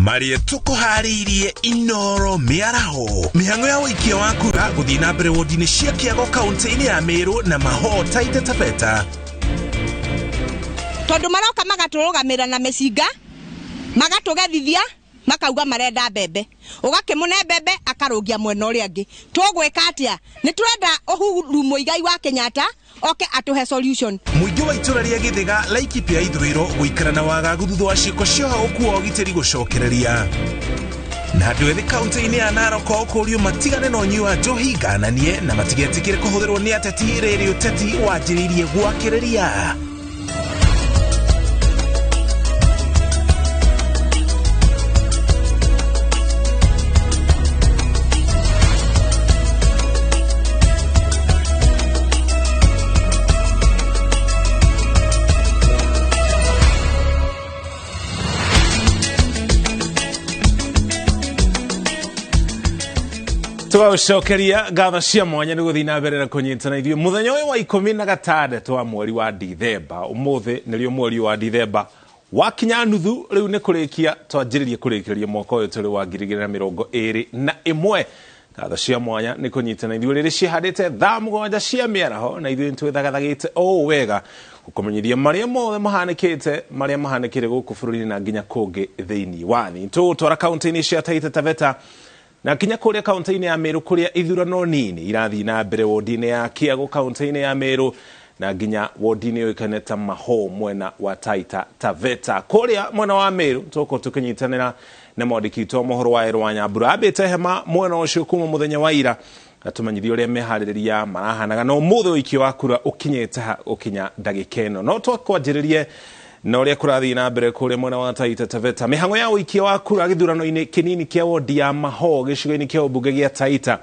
Marĩa tũkũharĩirie Inoro mĩaraho. Mĩhang'o ya ũikia wa kura gũthiĩ na mbere wodi-inĩ cia Kĩago kaunti-inĩ ya Meru na Mahoo Taita Taveta. Tondũ maroka magatũrũgamĩrĩra na mĩcinga, magatũgethithia, makauga marenda mbembe. Ũgakĩmũne mbembe akarũngia mwena ũrĩa ũngĩ. Tũgwĩka atĩa? Nĩ tũrenda Uhuru Muigai wa Kenyatta oke atũhe solution. Mũingĩ wa itũra rĩa Gĩthĩga, Laikipia ya ithũĩro gũikara na wagagu thutha wa ciĩko cia ũhaũku wa ũgitĩri gũcokereria. Na andũ ethĩ kaunti-inĩ ya Narok kũũrio matigane na ũnyui wa njohi ngananie na matigetĩkĩre kũhũthĩrwo nĩ ateti rĩrĩ ũteti wanjĩrĩirie gwakĩrĩria. Tũgagũcokeria ngatho cia mwanya nĩ gũthiĩ na mbere na kũnyitana ithuĩ mũthenya ũyũ wa 16 wa mweri wa Dithemba. Ũmũthĩ nĩrĩo mweri wa Dithemba wakinya nuthu, rĩu nĩ kũrĩkia twanjĩrĩrie kũrĩkĩrĩria mwaka ũyũ tũrĩ wa 2021. Ngatho cia mwanya nĩ kũnyitana ithuĩ rĩrĩ ciĩhandĩte thaa 7 cia mĩaraho, na ithuĩ nĩtwĩthagathagĩte o ũũ wega gũkũmenyithia marĩa mothe mahanĩkĩte, marĩa mahanĩkĩre gũkũ bũrũri-inĩ na nginya kũngĩ thĩinĩ wa thĩ. Tũgũtwara kaunti-inĩ cia Taita Taveta na nginya kũrĩa kaunti-inĩ ya Meru kũrĩa ithurano nini irathiĩ na mbere wodi-inĩ ya Kĩago kaunti-inĩ ya Meru na nginya wodi-inĩ yũĩkaine ta Mahoo mwena wa Taita Taveta. Kũrĩa mwena wa Meru tũgũkorwo tũkĩnyitanĩra na mwandĩki witũ wa mohoro wa Erwa Nyambura ambĩte hema mwena ũcio kuma mũthenya wa ira atũmenyithie ũrĩa meharĩrĩria marahanaga na ũmũthĩ ũikia wa kura ũkinyĩte ha gũkinya ndagĩka ĩno. No twakwanjĩrĩrie na ũrĩa kũrathiĩ na mbere kũrĩa mwena wa Taita Taveta. Mĩhang'o ya ũikia wa kura gĩthurano-inĩ kĩnini kĩa wodi ya Mahoo gĩcigo-inĩ kĩa ũmbunge gĩa Taita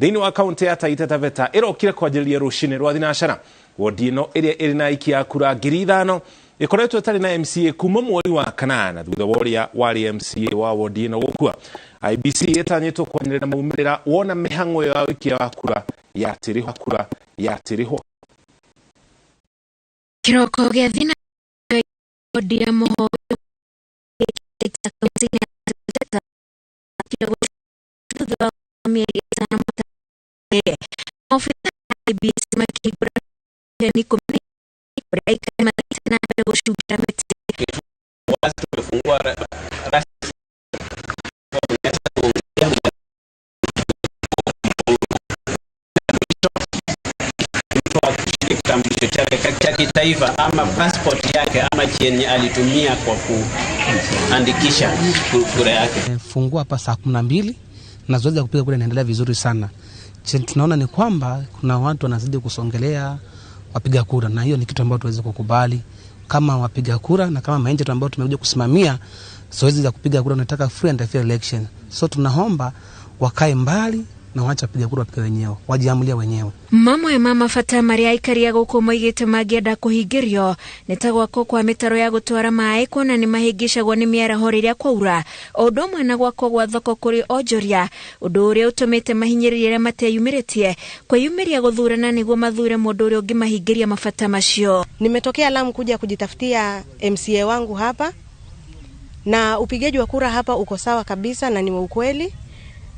thĩinĩ wa kaunti ya Taita Taveta ĩrokire kwanjĩrĩria rũcinĩ rwa thinacara. Wodi ĩno ĩrĩa ĩrĩ na aikia a kura 5,000 ĩkoretwo ĩtarĩ na MCA kuma mweri wa kanana thutha wa ũrĩa warĩ MCA wa wodi ĩno gũkua. IBC ĩtanyĩtwo kwanĩrĩra maumĩrĩra wona mĩhang'o ĩyo ya ũikia wa kura yatirihwo kura yatirihwo. Kĩroko gĩa thina wodi ya Mahoo thutha wa mĩeri ĩtano maobitha IBC makĩhingũra mĩeri ikũmi kũrĩa aikari mathiĩte na mbere gũcungira mĩtĩ. Tumefungua rasmi kitambulisho chake cha kitaifa ama passport yake ama chenye alitumia kwa kuandikisha kura yake. Fungua hapa saa 12 na zoezi la kupiga kura inaendelea vizuri sana. Tunaona ni kwamba kuna watu wanazidi kusongelea wapiga kura, na hiyo ni kitu ambacho tuweze kukubali kama wapiga kura na kama maagent ambao tumekuja kusimamia zoezi la kupiga kura. Tunataka free and fair election, so tunaomba wakae mbali na waache wapiga kura wapige wenyewe, wajiamulie wenyewe. Mamwe ma mabata marĩa aikari a gũkũ moigĩte mangĩenda kũhingĩrio nĩ ta gwakwo kwa mĩtaro ya gũtwara maĩ, kuona nĩ mahĩngĩcagwo nĩ mĩaraho rĩrĩa kwaura, o ũndũ ũmwe na gwakwo gwa thoko kũrĩ onjoria, ũndũ ũrĩa ũtũmĩte mahinyĩrĩrie arĩa mateyumĩrĩtie kwĩyumĩria gũthurana nĩguo mathure mũndũ ũrĩa ũngĩmahingĩria mabata macio. Nimetokea Lamu kuja kujitafutia MCA wangu hapa, na upigaji wa kura hapa uko sawa kabisa na ni wa ukweli.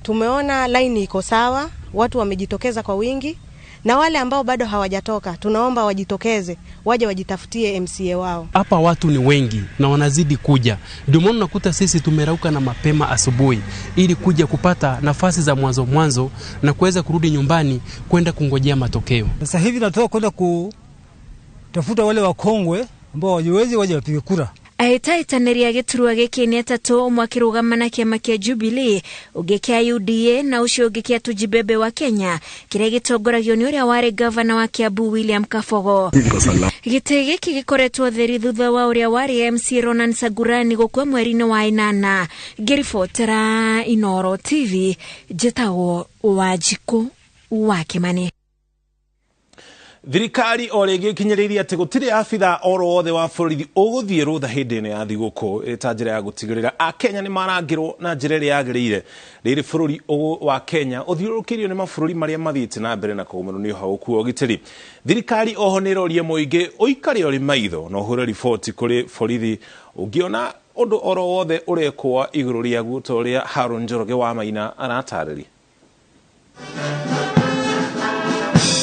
Tumeona line iko sawa, watu wamejitokeza kwa wingi, na wale ambao bado hawajatoka tunaomba wajitokeze waje wajitafutie MCA wao. Hapa watu ni wengi na wanazidi kuja, ndio maana unakuta sisi tumerauka na mapema asubuhi ili kuja kupata nafasi za mwanzo mwanzo na kuweza kurudi nyumbani kwenda kungojea matokeo. Sasa hivi natoka kwenda kutafuta wale wakongwe ambao wajiwezi waje wapige kura. Ahĩtahĩtanĩri a gĩturwa gĩkĩ nĩ atatũ, ũmwe akĩrũgama na kĩama kĩa Jubilee, ũngĩ kĩa UDA na ũcio ũngĩ kĩa Tujibebe wa Kenya, kĩrĩa gĩtongoragio nĩ ũrĩa warĩ gavana wa Kiambu William Kabogo. Gĩtĩ gĩkĩ gĩkoretwo theri thutha wa ũrĩa warĩ MC Ronan Sagurani gũkua mweri-inĩ wa ĩnana. Ngĩribotera Inooro TV, njĩtagwo Wanjikũ wa Kĩmani. Thirikari o rĩngĩ ĩkinyĩrĩirie atĩ gũtirĩ abithaa oro wothe wa borithi ũgũthiĩ rũtha hĩndĩ ĩno ya thigũkũ ĩta njĩra ya gũtigĩrĩra Akenya nĩ marangĩrwo na njĩra ĩrĩa yagĩrĩire. Rĩrĩ bũrũri wa Kenya ũthiũrũrũkĩirio nĩ mabũrũri marĩa mathiĩte na mbere na kũgũmĩrwo nĩ ũhaũku wa ũgitĩri. Thirikari oho nĩ ĩroria mũingĩ ũikare ũrĩ maitho na ũhũre riboti kũrĩ borithi ũngĩona Ũndũ oro wothe ũrekwo igũrũ rĩaguo ta ũrĩa Harun Njoroge wa Maina aratarĩria.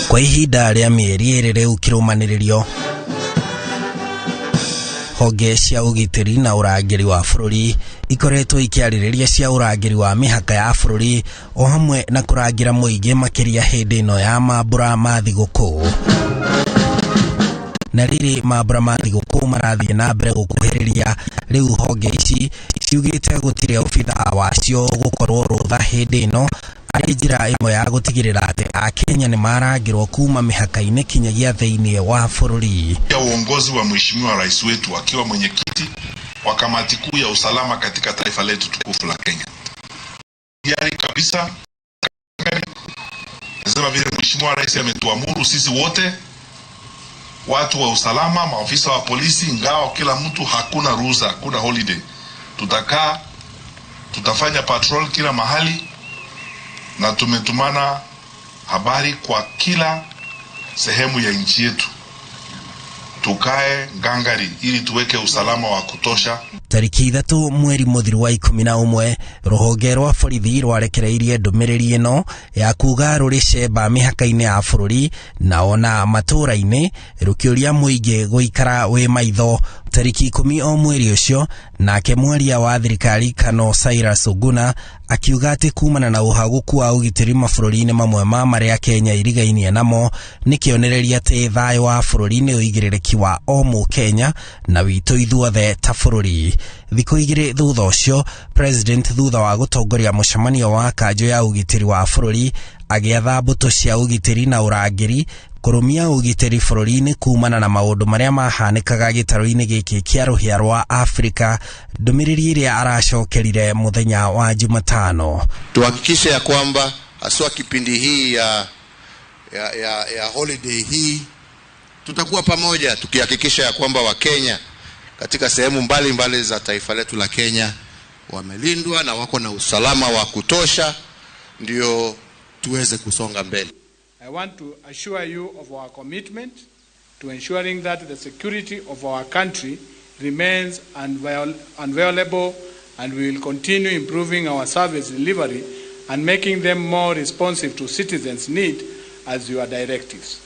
Kwa ihinda rĩa mĩeri ĩrĩ rĩu kĩrũmanĩrĩrio, honge cia ũgitĩri na ũrangĩri wa bũrũri ikoretwo ikĩarĩrĩria cia ũrangĩri wa mĩhaka ya bũrũri o hamwe na kũrangĩra mũingĩ makĩria hĩndĩ ĩno ya mambũra ma thigũkũ. Na rĩrĩ mambũra ma thigũkũ marathiĩ na mbere gũkuhĩrĩria, rĩu honge ici ciugĩte gũtirĩ obithaa wacio gũkorwo rũtha hĩndĩ ĩno arĩ njĩra ĩmwe ya gũtigĩrĩra atĩ Akenya nĩ marangĩrwo kuma mĩhaka-inĩ kinyagia thĩinĩ wa bũrũri. Ya uongozi wa Mheshimiwa Rais wetu akiwa mwenyekiti wa kamati kuu ya usalama katika taifa letu tukufu la Kenya. Hiari kabisa, nasema vile Mheshimiwa Rais ametuamuru sisi wote watu wa usalama, maafisa wa polisi, ngao, kila mtu, hakuna ruhusa, hakuna holiday. Tutakaa, tutafanya patrol kila mahali na tumetumana habari kwa kila sehemu ya nchi yetu. Tukae ngangari ili tuweke usalama wa kutosha. Tariki 3 mweri mũthiru wa 11 rũhonge rwa borithi rwarekereirie ndũmĩrĩri ĩno ya kuga rũrĩ cemba mĩhaka-inĩ ya bũrũri na ona matũũra-inĩ rũkĩũria mũingĩ gũikara wĩ maitho. Tariki 10 o mweri ũcio nake mwaria wa thirikari Kano Cyrus Oguna akiuga atĩ kumana na ũhagũku wa ũgitĩri mabũrũri-inĩ mamwe ma marĩa Kenya irigainie namo nĩ kĩonereria atĩ thayũ wa bũrũri nĩ ũigĩrĩrĩki wa o mũkenya na witũ ithuothe ta bũrũri. Thikũ igĩrĩ thutha ũcio president thutha wa gũtongoria mũcemanio wa kanjũ ya ũgitĩri wa bũrũri agĩatha mbũtũ cia ũgitĩri na ũrangĩri kũrũmia ũgitĩri bũrũri-inĩ kumana na maũndũ marĩa mahanĩkaga gĩtarũ-inĩ gĩkĩ kĩa rũhĩa rwa Afrika, ndũmĩrĩri ĩrĩa aracokerire mũthenya wa Jumatano. Tuhakikishe ya kwamba haswa kipindi hii ya holiday hii tutakuwa pamoja tukihakikisha ya kwamba Wakenya katika sehemu mbalimbali za taifa letu la Kenya wamelindwa na wako na usalama wa kutosha, ndio tuweze kusonga mbele. I want to assure you of our commitment to ensuring that the security of our country remains inviolable, and we will continue improving our service delivery and making them more responsive to citizens' need as your directives.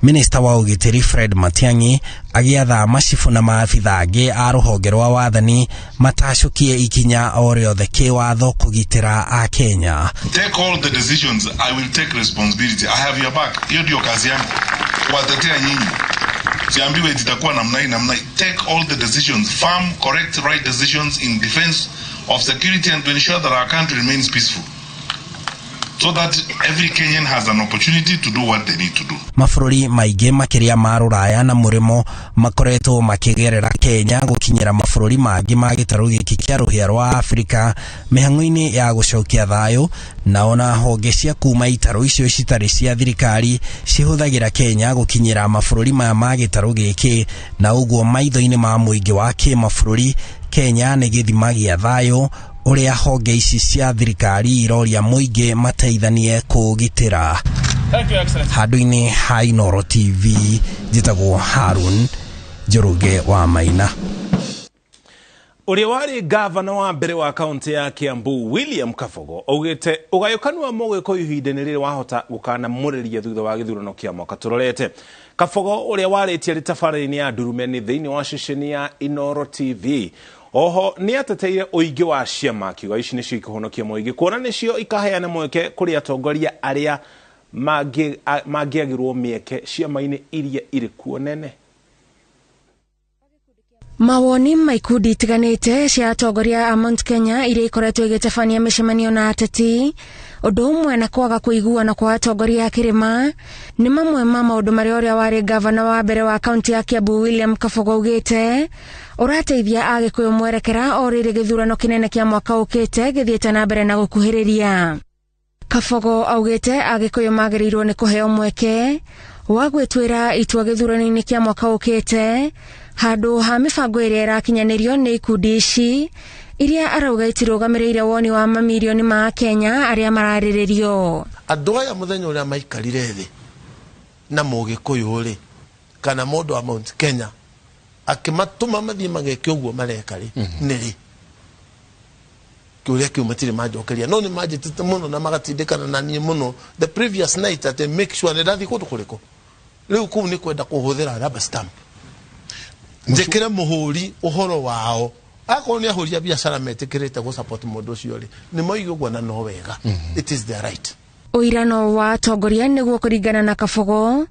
Minista wa ũgitĩri Fred Matiang'i agĩatha macibũ na maabitha angĩ a rũhonge rwa wathani matacũkie ikinya o rĩothe kĩwatho kũgitĩra Akenya. Take all the decisions, I will take responsibility. I have your back. Hiyo ndio kazi yangu, kuwatetea nyinyi. Siambiwe itakuwa namna hii namna hii. Take all the decisions, firm, correct, right decisions in defense of security and to ensure that our country remains peaceful, so that every Kenyan has an opportunity to do what they need to do. Mabũrũri maingĩ makĩria ma rũraya na mũrĩmo makoretwo makĩgerera Kenya gũkinyĩra mabũrũri mangĩ ma gĩtarũ gĩkĩ kĩa rũhĩa rwa Afrika mĩhang'o-inĩ ya gũcokia thayũ, na ona honge cia kuma itarũ icio citarĩ cia thirikari cihũthagĩra Kenya gũkinyĩra mabũrũri maya ma gĩtarũ gĩkĩ, na ũguo maitho-inĩ ma mũingĩ wa kĩmabũrũri Kenya nĩ gĩthima gĩa thayũ ũrĩa honge ici cia thirikari iroria mũingĩ mateithanie kũũgitĩra. Handũ-inĩ ha Inooro TV njĩtagwo Harun Njoroge wa Maina. Ũrĩa warĩ gavana wa mbere wa kaunti ya Kiambu William Kabogo augĩte ũgayũkanu wa mũgĩkũyũ ihinda-inĩ rĩrĩ wahota gũkanamũrĩria thutha wa gĩthurano kĩa mwaka tũrorete. Kabogo ũrĩa warĩtie arĩ tabarĩra-inĩ ya Ndurumeni thĩinĩ wa ceceni ya Inooro TV oho nĩ ateteire ũingĩ wa ciama akiuga ici nĩcio ikũhonokia mũingĩ kuona nĩcio ikaheana mweke kũrĩ atongoria arĩa mangĩagĩrwo mĩeke ciama-inĩ iria irĩ kuo nene. Mawoni ma ikundi itiganĩte cia atongoria a Mount Kenya iria ikoretwo igĩtabania mĩcemanio na ateti ũndũ ũmwe na kwaga kũiguana kwa atongoria a kĩrĩma nĩ mamwe ma maũndũ marĩa ũrĩa warĩ gavana wa mbere wa kaunti ya Kiambu William Kabogo augĩte ũrateithia Agĩkũyũ mwerekera o rĩrĩ gĩthurano kĩnene kĩa mwaka ũkĩte gĩthiĩte na mbere na gũkuhĩrĩria. Kabogo augĩte Agĩkũyũ magĩrĩirwo nĩ kũheo mweke wa gwĩtuĩra itua gĩthurano-inĩ kĩa mwaka ũkĩte handũ ha mĩbango ĩrĩa ĩrakinyanĩrio nĩ ikundi ici iria arauga itirũgamĩrĩire woni wa mamirioni ma Kenya arĩa mararĩrĩrio. Andũ aya mũthenya ũrĩa maikarire thĩ na mũgĩkũyũ rĩ kana mũndũ wa Mount Kenya Akĩmatũma mathiĩ mageke ũguo mareka rĩ, nĩ rĩ kĩũria kĩu matirĩ manjokeria, no nĩ manjĩtĩte mũno na magatindĩkana na niĩ mũno the previous night atĩ make sure nĩ ndathiĩ kũndũ kũrĩkũ. Rĩu kũu nĩ kwenda kũhũthĩra rubber stamp njĩkĩre mũhũri ũhoro wao. Akorwo nĩ ahũri a biacara metĩkĩrĩte gũ support mũndũ ũcio rĩ, nĩ moige ũguo na no wega, it is their right. Ũirano wa atongoria nĩguo kũringana na Kabogo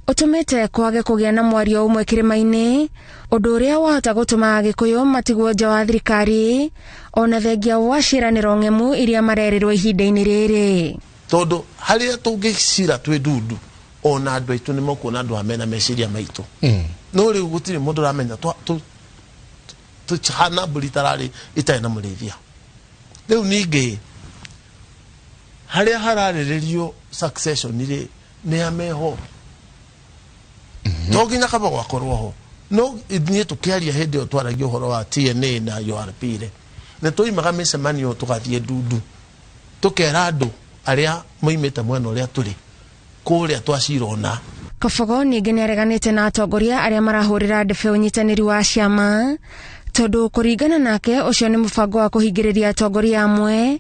ũtũmĩte kwage kũgĩa na mwario ũmwe kĩrĩma-inĩ, ũndũ ũrĩa wahota gũtũma Agĩkũyũ matigwo nja wa thirikari ona thengia wa ciĩranĩro ng'emu iria marerĩrwo ihinda-inĩ rĩrĩ. Tondũ harĩa tũngĩcira twĩ ndundu, ona andũ aitũ nĩ mekuona andũ aya mena meciria maitũ. No rĩu gũtirĩ mũndũ ũramenya tũhana mbũri tararĩ itarĩ na mũrĩithia. Rĩu ningĩ harĩa hararĩrĩrio succession rĩ, nĩ ameho to nginya Kabogo akorwo ho. No ithuĩ tũkĩaria hĩndĩ ĩyo twaragia ũhoro wa TNA na URP rĩ, nĩ tũimaga mĩcemanio tũgathiĩ ndundu tũkera andũ arĩa moimĩte mwena ũrĩa tũrĩ kũrĩa twacirona. Kabogo ningĩ nĩareganĩte na atongoria arĩa marahũrĩra ndebe ũnyitanĩri wa ciama, tondũ kũringana nake ũcio nĩ mũbango wa kũhingĩrĩria atongoria amwe